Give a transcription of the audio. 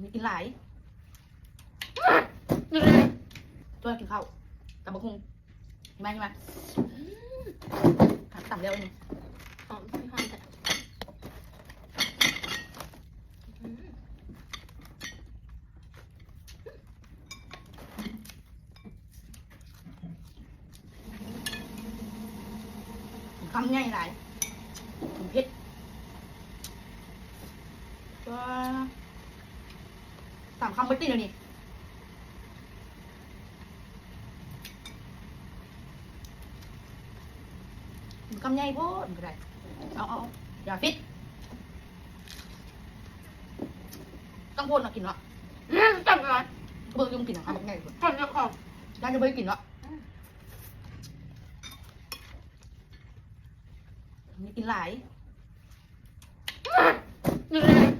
ມີກິນຫຼາຍ ຊວນກິນເຂົ້າ ຕຳບັກຫຸ່ງ ເຫັນໄໝ ເຫັນໄໝ ອືມ ຕຳແລ້ວນີ້ ຫອມ ຫອມແທ້ ອືມ. ຄຳໃຫຍ່ຫຼາຍ ເຜັດ ວ້າ ສາມຄຳເບິດຕິດແລ້ວນີ້ ຄຳໃຫຍ່ໂພດ ມັນກໍໄດ້ ເອົາ ເອົາ ຢ່າຟິດ ຕ້ອງໂພດເນາະ ກິນເນາະ ອືມ ຈັ່ງຫຼາຍ ເບິ່ງຢູ່ມັນກິນຫຍັງ ຄຳບັກໃຫຍ່ໂພດ ຄົນເຈົ້າຂອງ ຢ້ານຈະບໍ່ໄດ້ກິນເນາະ ອືມ. ມີກິນຫຼາຍ ອືມ ນີ້ເລີຍ